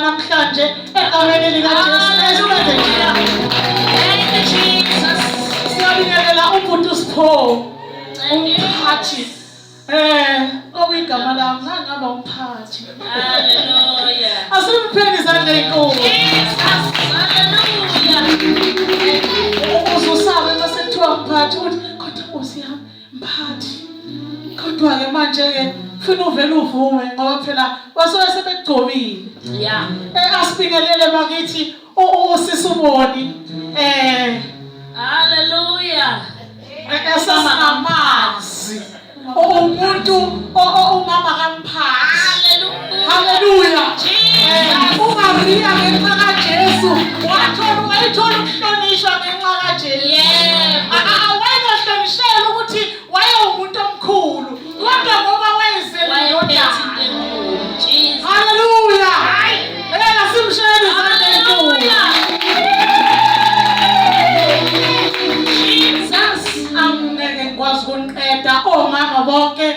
Namhlanje egameni likaJesu. Hallelujah. Thank you, Jesus. Siyabingelela ubhuti uSipho, Thank you. umphathi, okuyigama lami, ngangaba umphathi. Hallelujah. Asimpheni izandla ey'nkulu. Jesus. Hallelujah. Uzusabe mase kuthiwa mphathi, uthi kodwa nkosi yami, mphathi. Kodwa-ke manje-ke funa uvele uvume ngoba phela basuke sebekugcobile. Asibingelele bakithi usisuboni Hallelujah. Esasingamazi umuntu, umama kamphathi. Hallelujah. Haleluya. Jesus. UMaria ngenxa kaJesu wathola, wayethola ukuhlonishwa ngenxa kaJesu. Wayengahlonishela ukuthi wayewumuntu omkhulu, kodwa ngoba wayezele Wayephethe indodana. into enkulu. Jesus. Haleluya. Asimshayele izandla ey'nkulu. Hallelujah. Jesus. Angeke ngikwazi ukuniqeda omama bonke.